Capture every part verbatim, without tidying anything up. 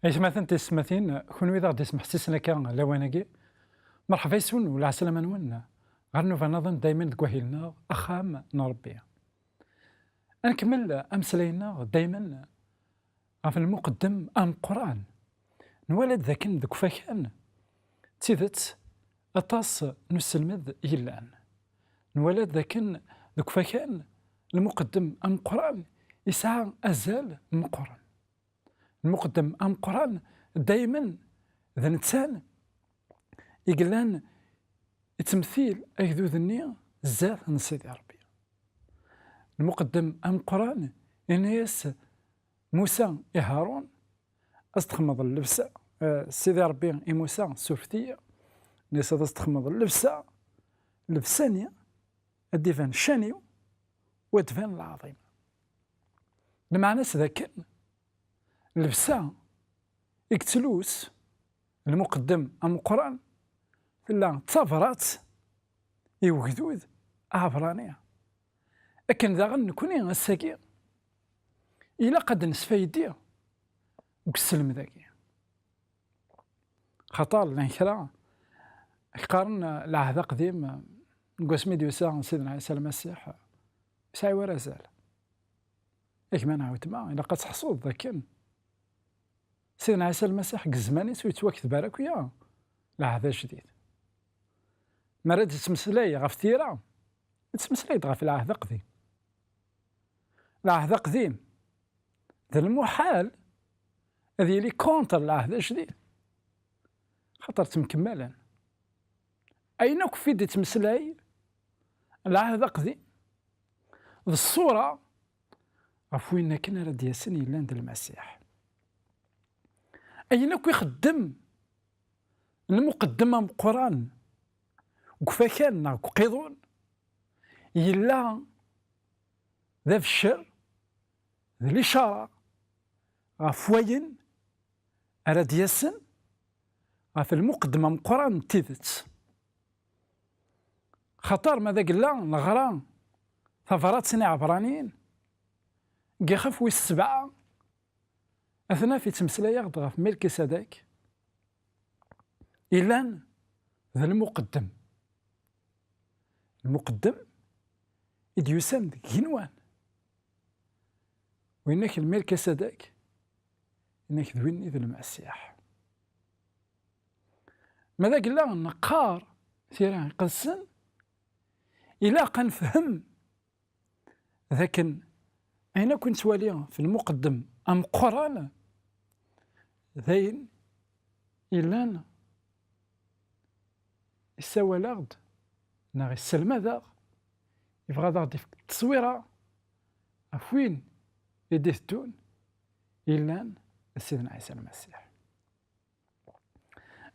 Aytmaten tisetmatin, kunwi d aɣ-d-ismeḥsisen akka lawan-agi, merḥba yes-wen u lɛeslama-nwen ɣer nnuba nniḍen daymen deg wahil-nneɣ Axxam n Ṛebbi. Ad nkemmel ameslay-nneɣ daymen ɣef lmuqeddem ameqqran. Nwala-d dakken deg ufakan d tidet aṭas n uselmed yellan. Nwala-d dakken deg ufakan lmuqeddem ameqqran yesɛa azal meqqren. Lmuqeddem ameqqran daymen d nettan i yellan yettmettil agdud-nni zdat n Sidi Ṛebbi. Lmuqeddem ameqqran yenna-yas Musa i Harun, ad s-txedmeḍ llebsa, eh, Sidi Ṛebbi i Musa, surfet-iyi, yenna-yas ad s-txedmeḍ llebsa, llebsa-nni ad d-iban ccan-iw u ad d-tban lɛaḍima. Lmeɛna-s d akken llebsa i yettlus lmuqeddem ameqqran tella d tabrat i wegdud aɛebṛani. Akken daɣen nekni ass-agi ilaq ad d-nesfaydi deg uselmed-agi. Xaṭer llan kra qqaren lɛehd aqdim, deg wasmi d-yusa Sidna Ɛisa Lmasiḥ, ur yesɛi ara azal. A gma neɣ weltma, ilaq ad teḥṣuḍ dakken Sidna Ɛisa Lmasiḥ deg zzman-is ur yettwakteb ara akk ya lɛehd ajdid. Mi ara d-yettmeslay ɣef tira, yettmeslay-d ɣef lɛehd aqdim. Lɛehd aqdim d lmuḥal ad yili contre lɛehd ajdid, xaṭer ttemkemmalen. Ayen akk fi d-yettmeslay lɛehd aqdim d ṣṣura ɣef win akken ara d-yasen yellan d Lmasiḥ. Ayen akk ixeddem lmuqeddem ameqqran deg ufakan neɣ deg uqiḍun yella d abeccer, d licara ɣef wayen ara d-yasen ɣef lmuqeddem ameqqran n tidet. Xaṭer ma d agella neɣra tabrat n Iɛebṛaniyen, deg ixef wis sebɛa, ad naf yettmeslay-aɣ-d ɣef Milkisadek, yellan d lmuqeddem. Lmuqeddem i d-yusan deg igenwan. Winna-k Lmilkisadek, winna-k d winni d Lmasiḥ. Ma d agella neqqar tira iqedsen, ilaq ad nefhem d akken ayen akk i nettwali f lmuqeddem ameqqran d ayen yellan issawal-aɣ-d neɣ isselmad-aɣ, yebɣa ad aɣ-d-ifk tteswira ɣef win i d-iteddun yellan d Sidna Ɛisa Lmasiḥ.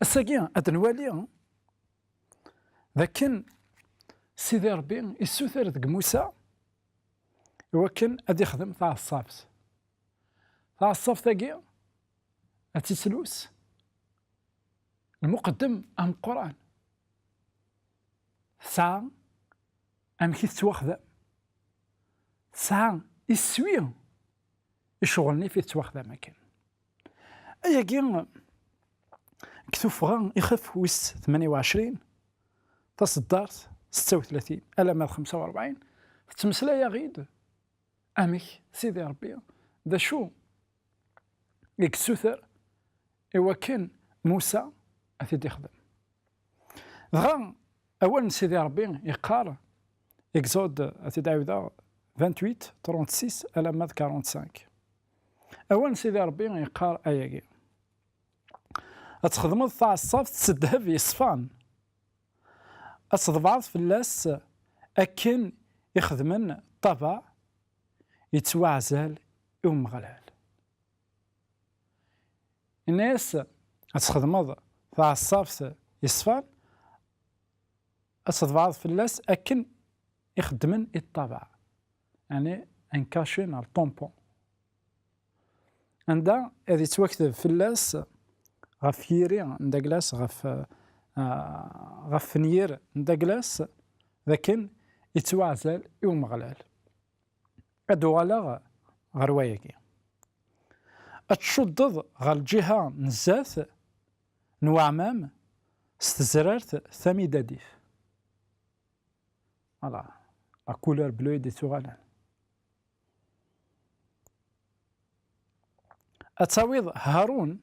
Ass-agi ad nwali d akken Sidi Ṛebbi issuter deg Musa i wakken ad ixdem taɛeṣṣabt. Taɛeṣṣabt-agi ad tt-ittlus lmuqeddem ameqqran. Tesɛa amek i tettwaxdam. Tesɛa iswi i ccɣel-nni fi tettwaxdam akken. Ayagi deg tuffɣa ixef wis tmanya u ɛecrin, taṣeddart setta u tlatin alamma d xemsa u rebɛin, tettmeslay-aɣ-id amek Sidi Ṛebbi, d acu i yessuter i wakken Musa ad t-id-ixdem. Dɣa awal n Sidi Ṛebbi yeqqar, Exode, ad t-id-ɛiwdeɣ, vingt-huit, trente-six alamma d quarante-cinq. Awal n Sidi Ṛebbi yeqqar ayagi: Ad txedmeḍ taɛeṣṣabt s ddheb yeṣfan, ad tḍebɛeḍ fell-as akken i xedmen ṭṭabeɛ yettwaɛzal i Umeɣlal. Yenna-yas ad txedmeḍ taɛeṣṣabt yeṣfan, ad tḍebɛeḍ fell-as akken i xeddmen i ṭṭabeɛ, yeɛni un cachet neɣ le tampon, anda ad yettwakteb fell-as ɣef yiri n daglas, ɣef, ah, ɣef fenyir n daglas, d akken yettwaɛzal i Umeɣlal. Ad uɣaleɣ ɣer wayagi. Ad tcuddeḍ ɣer lǧiha n zdat n weɛmam s tezrart tamidadit. Voilà, la couleur bleue i d-ittuɣalen. Ad tawiḍ Harun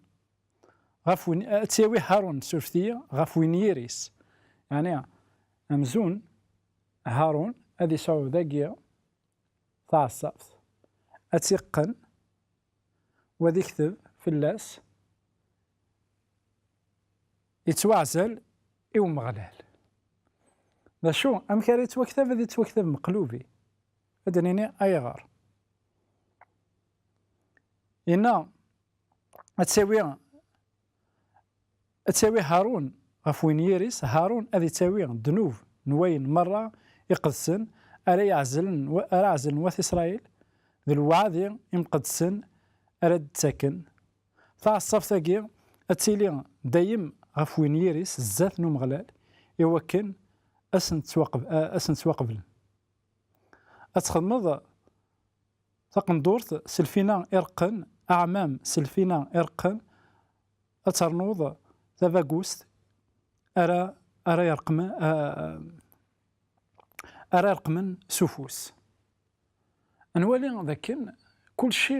ɣef win, ad tt-yawi Harun, surfet-iyi, ɣef win yiri-s. Yeɛni, amzun Harun ad isɛu dagi taɛeṣṣabt, ad tt-iqqen, u ad ikteb fell-as, ittwaɛzel i Umeɣlal. D acu? Amek ara yettwaktab? Ad yettwaktab meqlubi. Ad d-nini ayɣer. Yenna, ad tawi, ad tawi Harun ɣef win yiri-s, Harun ad ittawi ddnub n wayen merra iqedsen ara iɛezlen, ara ɛezlen wat Isṛayil, d lewɛadi imqedsen ara d-ttaken. Taɛeṣṣabt-agi ad tili dayem ɣef win yiri-s zdat n Umeɣlal, i wakken ad sen-ttwaqeb-, ad sen-ttwaqeblen. Ad txedmeḍ taqendurt s lfina ireqqen, aɛmam s lfina ireqqen, ad ternuḍ tabagust ara, ara ireqqmen, a-, ara ireqqmen s ufus. Ad nwali dakken kulci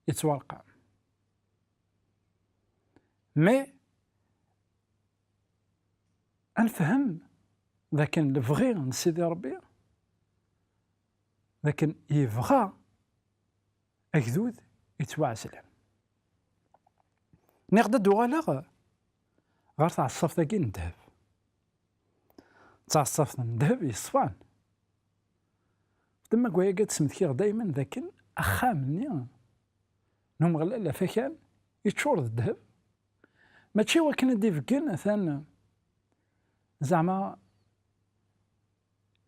yettwarqam. Mais ad nefhem dakken lebɣi n Sidi Ṛebbi, dakken yebɣa agdud yettwaɛezlen. Nniɣ-d ad d-uɣaleɣ ɣer taɛeṣṣabt-agi n ddheb. D taɛeṣṣabt n ddheb yeṣfan. Dima deg wayagi ad d-smektiɣ daymen dakken axxam-nni n Umeɣlal afakan yeččur d ddheb, mačči wakken ad d-ibeggen atan zeɛma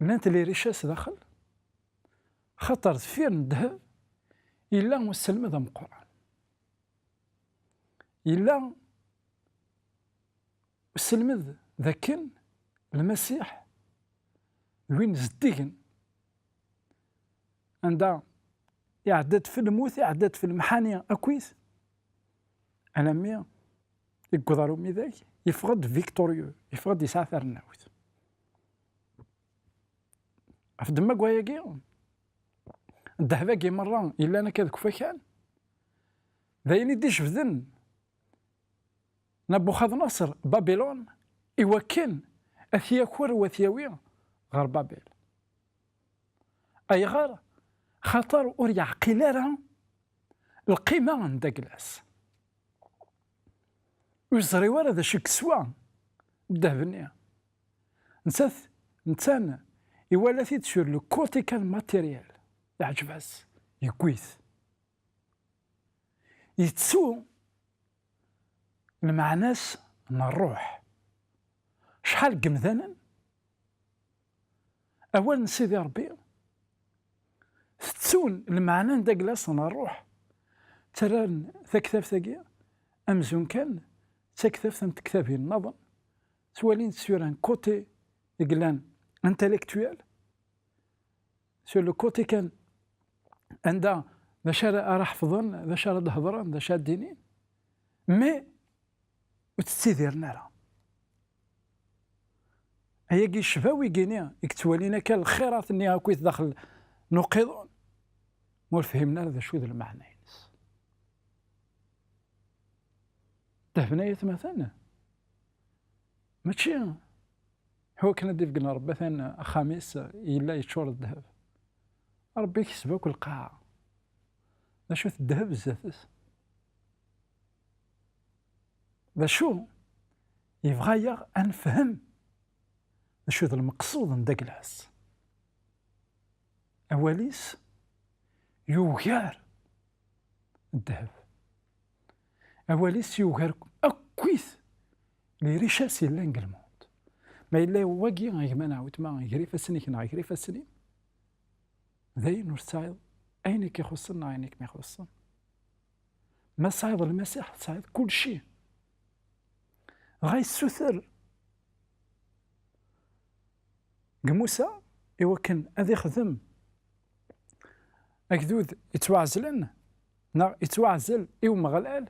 llant les richesses daxel, xaṭer deffir n ddheb yella uselmed ameqqran. Yella uselmed dakken Lmasiḥ d win zeddigen, anda iɛedda-d f lmut, iɛedda-d f lemḥani akkit, alammi yewweḍ ɣer umidag, yeffeɣ-d victorieux, yeffeɣ-d yesɛa tarennawt. Ɣef ddemma n wayagi, ddheb-agi merra yellan akka deg ufakan, d ayen i d-ijebden Nabuxadnaṣer Babilun i wakken ad t-yaker u ad t-yawi ɣer Babil. Ayɣer? Xaṭer ur yeɛqil ara lqima n Daglas. Ur yeẓri ara d acu i yeswa ddheb-nni. Nettat, nettan iwala-t-id sur le côté kan matériel. Yeɛǧeb-as, yewwi-t. Yettu lmeɛna-s n ṛṛuḥ. Acḥal n yemdanen, awal n Sidi Ṛebbi, tettun lmeɛna n Daglas n ṛṛuḥ, ttarran taktabt-agi amzun kan d taktabt am tektabin nniḍen, ttwalin-tt sur un côté i yellan intellectuel, sur le côté kan, anda d acu ara, ara ḥefḍen, d acu ara d-hedren, d acu ara d-inin, mais ur ttidiren ara. Ayagi yecba wigini i yettwalin akka lxirat-nni akk i daxel n uqiḍun, ma ur fhimen ara d acu d lmeɛna-ines. Ddheb-nni ay atmaten, mačči i wakken ad d-ibeggen Rebbi atan axxam-is yella yeččur d ddheb. Rebbi ikesb akk lqaɛa. D acu-t ddheb zdat-s? D acu? Yebɣa-yaɣ ad nefhem d acu d lmeqsud n Daglas. Awal-is yugar ddheb. Awal-is yugar akkit les richesses yellan deg lmund. Ma yella wagi, a gma neɣ a weltma, gar ifassen-ik neɣ gar ifassen-im, d ayen ur tesɛiḍ ayen i k-ixuṣṣen neɣ ayen i kem-ixuṣṣen. Ma tesɛiḍ Lmasiḥ, tesɛiḍ kulci. Dɣa yessuter deg Musa i wakken ad ixdem agdud yettwaɛezlen, neɣ yettwaɛzel i Umeɣlal.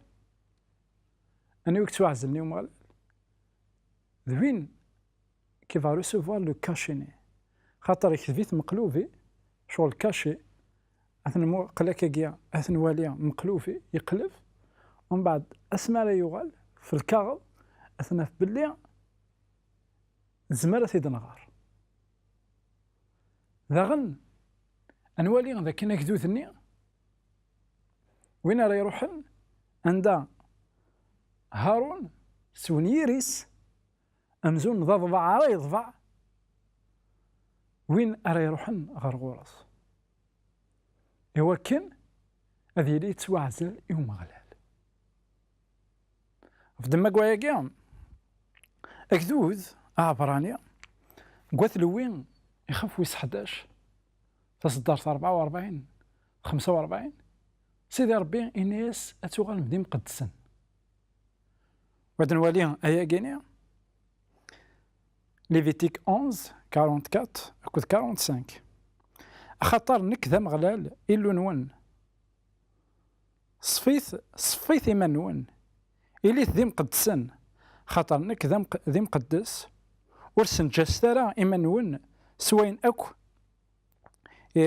Anwa i yettwaɛzeln i Umeɣlal? D win qui va recevoir le cachet-nni. Xaṭer ikteb-it meqlubi, ccɣel cachet, ad t-nmuqel akkagi, ad t-nwali meqlubi, yeqleb, umbeɛd asmi ara yuɣal f lkaɣeḍ, ad t-naf belli nezmer ad t-id-nɣer. Daɣen, ad nwali dakken agdud-nni, win ara iruḥen anda Harun s wenyir-is, amzun d aḍbaɛ ara yeḍbeɛ win ara iruḥen ɣer ɣur-s, iwakken ad yili yettwaɛzel i Umeɣlal. Ɣef ddemma n wayagi, agdud aɛebrani, deg At Lewwi, ixef wis ḥdac, taseddart rebɛa u rebɛin, xemsa u rebɛin, Sidi Ṛebbi yenna-yas ad tuɣalem d imqeddsen. Wa d nwali ayagi-ni, Lévitique onze, quarante-quatre akked quarante-cinq. Axaṭer nekk d Ameɣlal, Illu-nwen. Ṣfit, ṣfit iman-nwen, ilit d imqeddsen, xaṭer nekk d amq-, d imqeddes. Ur ssenǧaset ara iman-nwen s wayen akk i,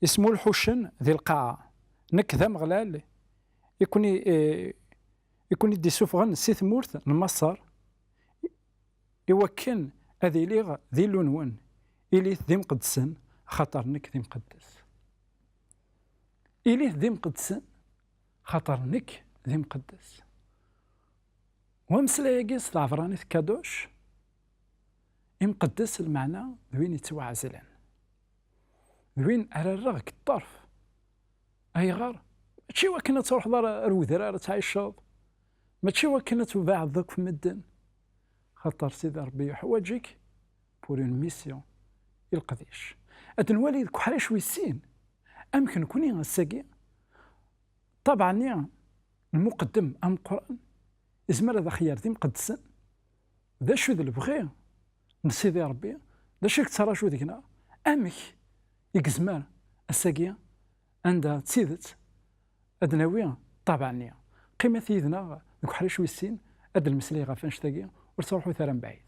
ismulḥucen di lqaɛa. Nekk d Ameɣlal i ken-i, i, i ken-id-issufɣen si tmurt n Maṣer, iwakken ad iliɣ d Illu-nwen. Ilit d imqeddsen, xaṭer nekk d imqeddes. Ilit d imqeddsen, xaṭer nekk d imqeddes. Wameslay-agi s tɛebranit kaduc, imqeddes lmeɛna d win yettwaɛezlen, d win ara rreɣ deg ṭṭerf. Ayɣer? Mačči wakken ad truḥeḍ ar, ar wedrar ad tɛiceḍ, mačči wakken ad tubaɛeḍ akk medden, xaṭer Sidi Ṛebbi yuḥwaǧ-ik pour une mission, i leqdic. Ad nwali deg uḥric wis sin amek nekni ass-agi, ṭṭabeɛ-nni n lmuqeddem ameqqran izmer ad aɣ-yerr d imqeddsen. D acu d lebɣi n Sidi Ṛebbi? D acu i yettraǧu deg-neɣ? Amek i yezmer ass-agi, anda d tidet, ad d-nawi ṭṭabeɛ-nni? Qqimet yid-neɣ deg uḥric wis sin, ad d-nemmeslay ɣef annect-agi, ur ttruḥut ara mebɛid.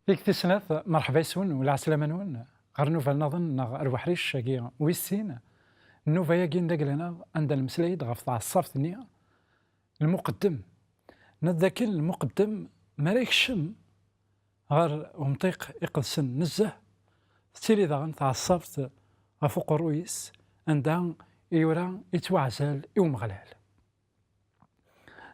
Deg tis snat, merḥba yes-wen u lɛeslama-nwen ɣer nnuba nniḍen neɣ ar uḥric-agi wis sin, nnuba-agi n dagla-nneɣ anda nemmeslay-d ɣef tɛeṣṣabt-nni, lmuqeddem. Nniḍ dakken lmuqeddem, mi ara yekcem ɣer umṭiq iqedsen nezzeh, tettili daɣen tɛeṣṣabt ɣef uqerruy-is, anda i yura yettwaɛzel i Umeɣlal.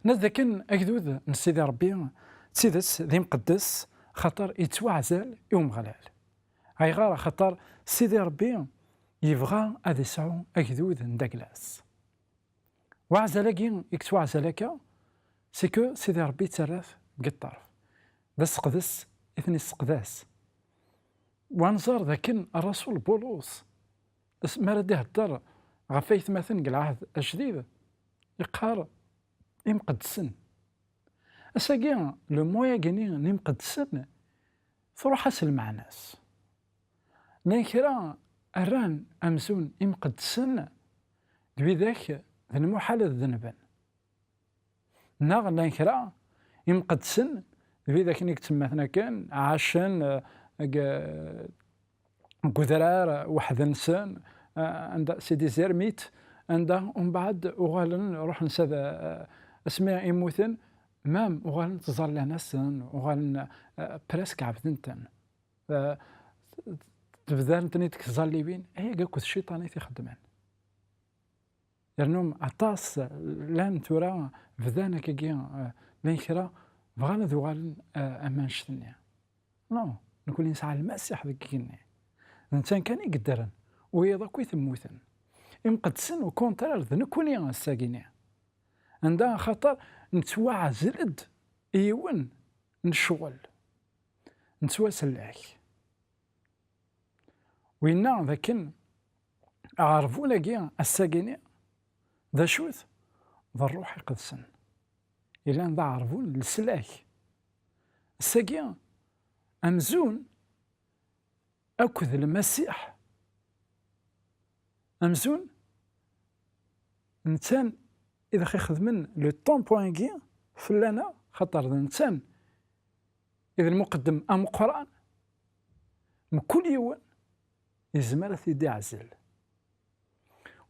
Nniḍ dakken agdud n Sidi Ṛebbi d tidet d imqeddes, xaṭer yettwaɛzel i Umeɣlal. Ayɣer? Axaṭer Sidi Ṛebbi yebɣa ad isɛu agdud n dagla-s. Waɛzel-agi i yettwaɛzel akka, c'est que Sidi Ṛebbi yettarra-t deg ṭṭerf. D aseqdes i ten-isseqdas. Wa nẓer dakken Ṛṛasul Bulus, as-, mi ara d-ihedder ɣef aytmaten deg Lɛehd Ajdid, yeqqar imqeddsen. Ass-agi, le mot-agi-ni n imqeddsen, truḥ-as lmeɛna-s. Llan kra rran amzun imqeddsen d widak d lmuḥal ad denben. Neɣ llan kra imqeddsen d widak i yettemmaten akken, ɛacen, eh, deg, deg udrar weḥd-nsen, eh, anda, c'est des ermites, anda umbeɛd uɣalen ruḥen s ad, eh, asmi i mmuten, même uɣalen ttẓallan-asen, uɣalen, eh, presque ɛebden-ten. Eh, tebda-ten-id deg tẓalliwin, ayagi akked cciṭan i t-ixeddmen. Yernu aṭas llan tura bdan akkagi, eh, llan kra bɣan ad uɣalen, eh, am annect-nni. Non, nekkni nesɛa Lmasiḥ deg igenni. D netta kan i yeddren, wiyaḍ akk i temmuten. Imqeddsen, au contraire, d nekkni ass-agi-nni. Anda axaṭer nettwaɛzel-d i yiwen n ccɣel, nettwasellek. Winna d akken Aɣerbun-agi, ass-agi-ni, d acu-t? D Ṛṛuḥ Iqedsen. Yellan d aɣerbun n leslak. Ass-agi, amzun akked Lmasiḥ, amzun netta i d aɣ-ixedmen le tampon-agi fell-aneɣ, xaṭer d netta i d lmuqeddem ameqqran, mkul yiwen yezmer ad t-id-iɛzel.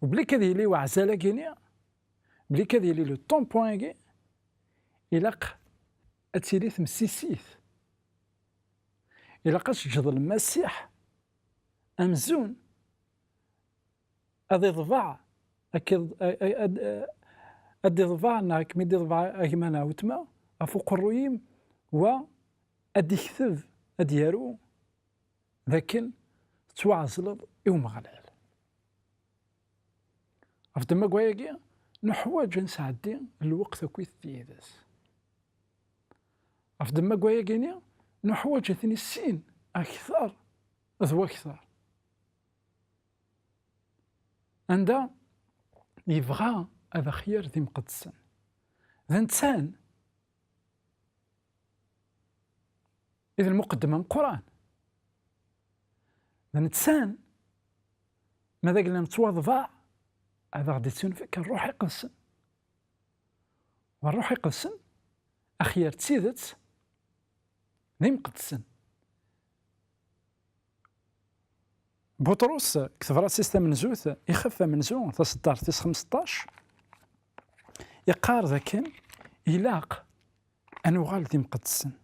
U blik ad yili uɛzal-agi-ni, blik ad yili le tampon-agi, ilaq ad tili temsisit. Ilaq ad teǧǧeḍ Lmasiḥ amzun ad iḍbeɛ, ad k-iḍ-, a-, a-, ad, ad d-iḍbeɛ neɣ ad kem-id-iḍbeɛ a gma neɣ weltma ɣef uqerruy-im, wa ad d-ikteb, ad d-yaru d akken tettwaɛezleḍ i Umeɣlal. Ɣef ddemma n wayagi, nuḥwaǧ ad nesɛeddi lweqt akkit yid-s. Ɣef ddemma n wayagi-ni, nuḥwaǧ ad t-nissin akter d wakter. Anda yebɣa ad aɣ-yerr d imqeddsen. D netta i d lmuqeddem ameqqran. D netta, ma d agla nettwaḍbeɛ, ad aɣ-d-ittunefk Ṛṛuḥ Iqedsen. Wa Ṛṛuḥ Iqedsen, axyar d tidet, d imqeddsen. Buṭrus, deg tebrat-is tamenzut, ixef amenzu, taseddart tis xmesṭac, iqqar dakken ilaq ad nuɣal d imqeddsen.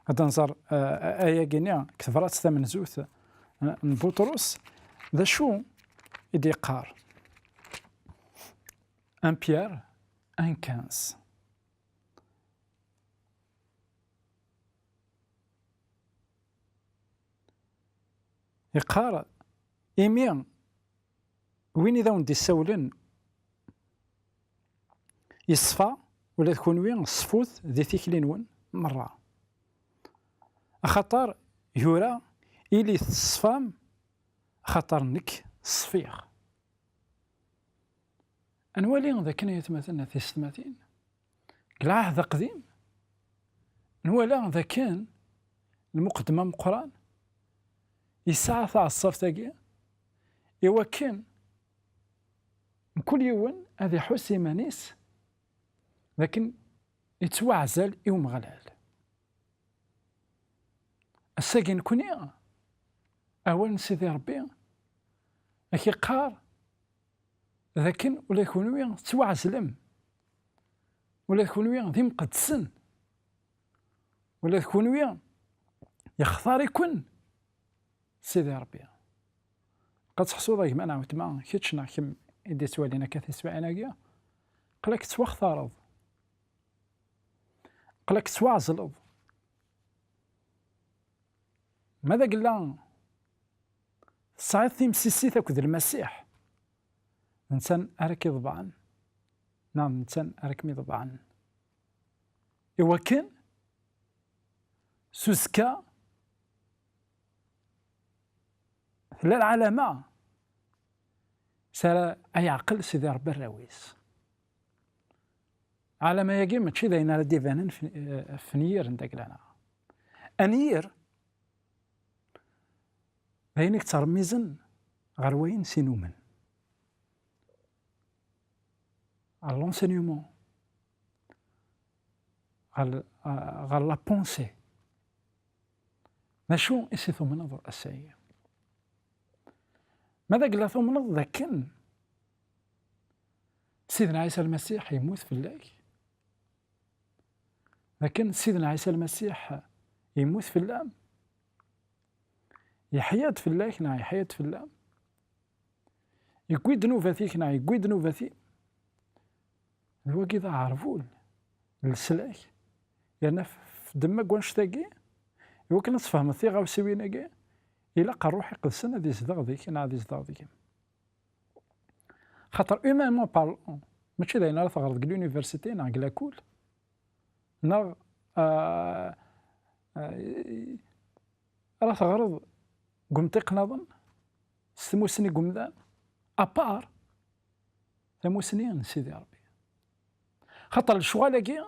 Ad nẓer, eh, ayagi-nni deg tebrat tamenzut, eh, n Buṭrus, d acu i d-yeqqar? Un Pierre, un quinze. Yeqqar, imi win i d awen-d-issawlen yeṣfa, ula d kunwi ṣfut di tikli-nwen merra. Axaṭer yura, ilit teṣfam, axaṭer nekk ṣfiɣ. Ad nwali dakken, ay atmaten, a tisetmatin, deg Lɛahd Aqdim, nwala dakken lmuqeddem ameqqran yesɛa taɛeṣṣabt-agi i wakken mkul yiwen ad iḥuss iman-is dakken yettwaɛzel i Umeɣlal. Ass-agi nekni, awal n Sidi Ṛebbi ak-iqqar d akken ula d kunwi tettwaɛezlem, ula d kunwi d imqeddsen, ula d kunwi yextar-iken Sidi Ṛebbi. Ad teḥsuḍ a gma neɣ weltma, kečč neɣ kemm i d-yettwalin akka tiswiɛin-agi, aql-ak tettwaxtareḍ, aql-ak tettwaɛezleḍ. Ma d agella tesɛiḍ timsissit akked Lmasiḥ, d netta ara k-iḍebɛen, neɣ d netta ara kem-iḍebɛen. Iwakken s uzekka tella lɛalama s ara yeɛqel Sidi Ṛebbi arraw-is. Ɛalama-agi mačči d ayen ara d-ibanen f-, eh, f nyir n dagla-nneɣ. Anyir d ayen i yettṛemmizen ɣer wayen s i numen. Ɣer l'enseignement, ɣer, ɣer la pensée. D acu i s i tumneḍ ass-agi? Ma d agella tumneḍ d akken Sidna Ɛisa Lmasiḥ yemmut fell-ak, d akken Sidna Ɛisa Lmasiḥ yemmut fell-am, yeḥya-d fell-ak neɣ yeḥya-d fell-am, yewwi ddnubat-ik neɣ yewwi ddnubat-im, d wagi d aɛerbul n leslak. Yerna f-, f ddemma n wannect-agi, iwakken ad tfehmeḍ tiɣawsiwin-agi, ilaq Ṛṛuḥ Iqedsen ad izdeɣ deg-k neɣ ad izdeɣ deg-m. Xaṭer, humainement parlant, mačči d ayen ara teɣreḍ deg l'université neɣ deg lakul, neɣ, ah, ah, ara teɣreḍ deg umṭiq nniḍen, s tmusni n umdan, apart tamusni n Sidi Ṛebbi. Xaṭer lecɣal-agi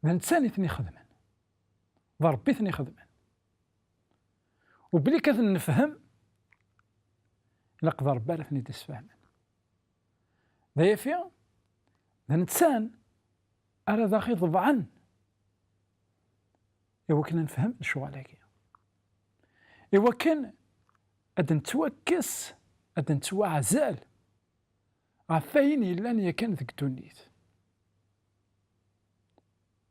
d netta i ten-ixedmen, d Ṛebbi i ten-ixedmen. U belli kan ad ten-nefhem, ilaq d Ṛebbi ara ten-id-isfehmen. D ayafi, d netta ara d aɣ-iḍebɛen i wakken ad nefhem lecɣal-agi, i wakken ad nettwakkes, ad nettwaɛzel ɣef wayen yellan yakan deg ddunit.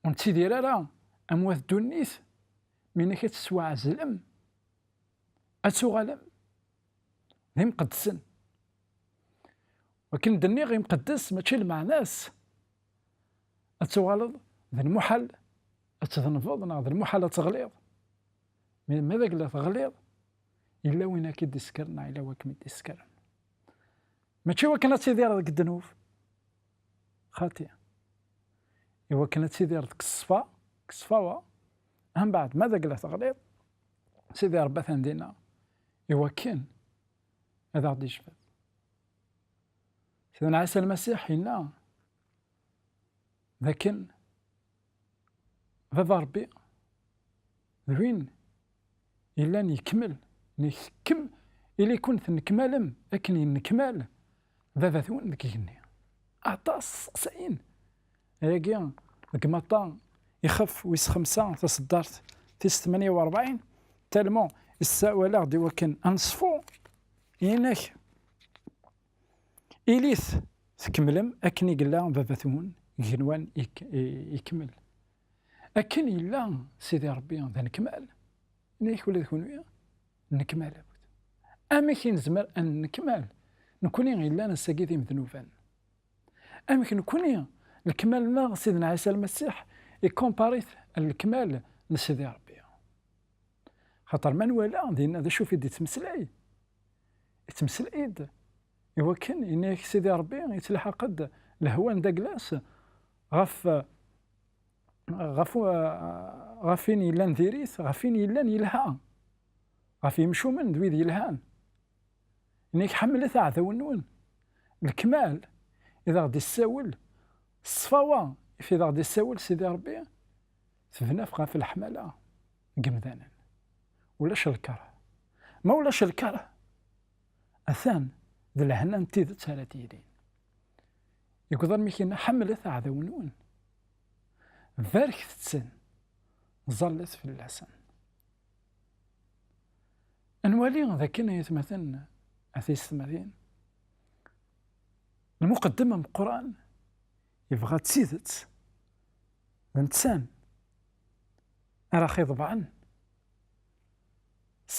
Ur nettidir ara am wat ddunit, mi inek ad tettwaɛezlem, ad tuɣalem d imqeddsen. Wakken d-nniɣ imqeddes, mačči lmeɛna-s ad tuɣaleḍ d lmuḥal ad tednbeḍ neɣ d lmuḥal ad teɣliḍ. Mi ma d agla teɣliḍ, yella win ad k-id-iskren neɣ yella win ad kem-id-iskren. Mačči wakken ad tidireḍ deg ddnub, xaṭi. Iwakken ad tidireḍ deg ṣṣfa, deg ṣṣfawa, mbeɛd ma d agla teɣliḍ, Sidi Ṛebbi atan dinna iwakken ad aɣ-d-ijbed. Sidna Ɛisa Lmasiḥ yenna d akken Baba Ṛebbi d win yellan yekmel, nekkem, ili-ken tennekmalem akken yennekmal Baba-twen deg igenni. Aṭas n tseqsayin. Ayagi deg Matta ixef wis xemsa, taseddart tis tmenya u rebɛin, tellement yessawal-aɣ-d i wakken ad neṣfu, yenna-k, ilit tkemmlem akken i yella Baba-twen deg igenwan ik-, i-, ikemmel. Akken yella Sidi Ṛebbi d anekmal, yenna-k ula d kunwi nnekmal. Amek i nezmer ad nennekmal nekkni yellan ass-agi d imednuben? Amek nekkni lekmal-nneɣ Sidna Ɛisa Lmasiḥ ikumpar-it lekmal n Sidi Ṛebbi? Xaṭer ma nwala dinna d acu i d-ittmeslay, ittmeslay-d iwakken yenna-yak Sidi Ṛebbi yettlaḥaq-d lehwa n dagla-s ɣef, ɣef, ɣef win yellan diri-t, ɣef win yellan yelha, ɣef yimcumen d wid yelhan. Yenna-k ḥemmlet aɛdaw-nwen. Lekmal i d aɣ-d-issawel, ṣṣfawa i d aɣ-d-issawel Sidi Ṛebbi, tebna ɣef leḥmala n yemdanen. Ulac lkeṛh. Ma ulac lkeṛh, atan d lehna n tidet ara d-yilin. Yeggeḍ armi k-yenna ḥemmlet aɛdaw-nwen, barket-ten, ẓallet fell-asen. Ad nwali dakken, ay atmaten, a tiyessetmatin, lmuqeddem ameqqran yebɣa d tidet, d netta ara ɣ-iḍebɛen s,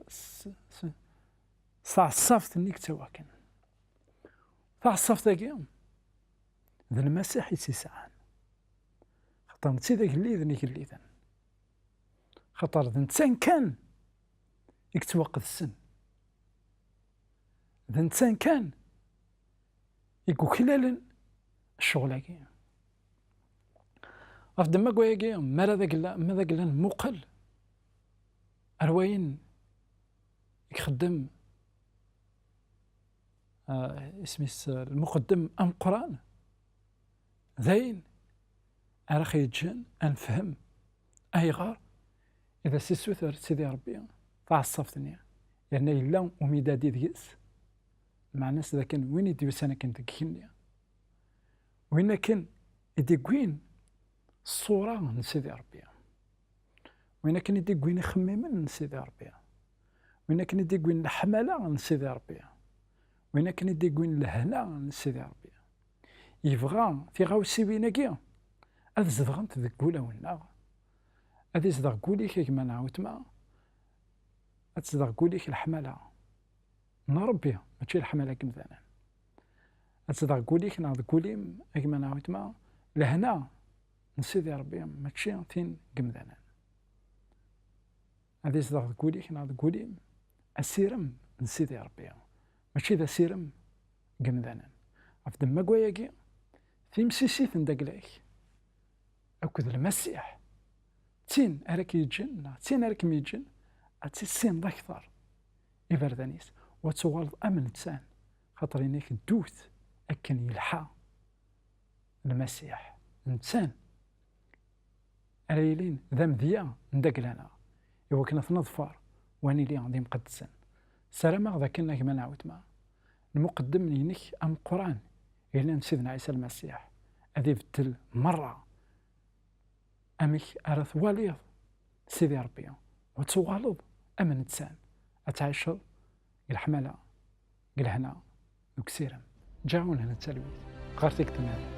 s, s, s taɛeṣṣabt-nni yettawaken. Taɛeṣṣabt-agi d Lmasiḥ i tt-isɛan, xaṭer netta i d agellid n igelliden. Xaṭer d netta kan i yettwaqedsen. D netta kan i yuklalen ccɣel-agi. Ɣef ddemma n wayagi, mi ara d agla, mi ara d agla nmuqel ar wayen i ixeddem, ah, isem-is, ah, lmuqeddem ameqqran, d ayen ara ɣ-yeǧǧen ad nefhem ayɣer i d as-issuter Sidi Ṛebbi taɛeṣṣabt-nni, yerna yella umidadi deg-s, lmeɛna-s d akken win i d-yusan akken deg igenni, win akken i d-iwwin ṣṣura n Sidi Ṛebbi, win akken i d-iwwin ixemmimen n Sidi Ṛebbi, win akken i d-iwwin leḥmala n Sidi Ṛebbi, win akken i d-iwwin lehna n Sidi Ṛebbi. Yebɣa tiɣawsiwin-agi ad zedɣent deg wulawen-nneɣ. Ad izdeɣ deg wul-ik a gma neɣ a weltma, ad tezdeɣ deg wul-ik leḥmala n Ṛebbi, mačči leḥmala n yemdanen. Ad tezdeɣ deg wul-ik neɣ deg wul-im, a gma neɣ a weltma, lehna n Sidi Ṛebbi, mačči tin n yemdanen. Ad izdeɣ deg wul-ik neɣ deg wul-im asirem n Sidi Ṛebbi, mačči d asirem n yemdanen. Ɣef ddemma n wayagi, timsisit n dagla-k akked Lmasiḥ, d tin ara k-yeǧǧen, neɣ d tin ara kem-yeǧǧen ad tissineḍ akteṛ iberdan-is, u ad tuɣaleḍ am netta, xaṭer ini-k ddut akken yelḥa Lmasiḥ, netta ara yilin d amedya n dagla-nneɣ, iwakken ad t-neḍfer u ad nili d imqeddsen. Ssarameɣ d akken, a gma neɣ weltma, lmuqeddem-inek ameqqran yellan d Sidna Ɛisa Lmasiḥ ad ibeddel merra amek ara twaliḍ Sidi Ṛebbi, u ad tuɣaleḍ am netta, ad tɛiceḍ deg leḥmala, deg lehna, deg usirem. Ǧǧiɣ-awen hna talwit ɣer tikkelt nniḍen.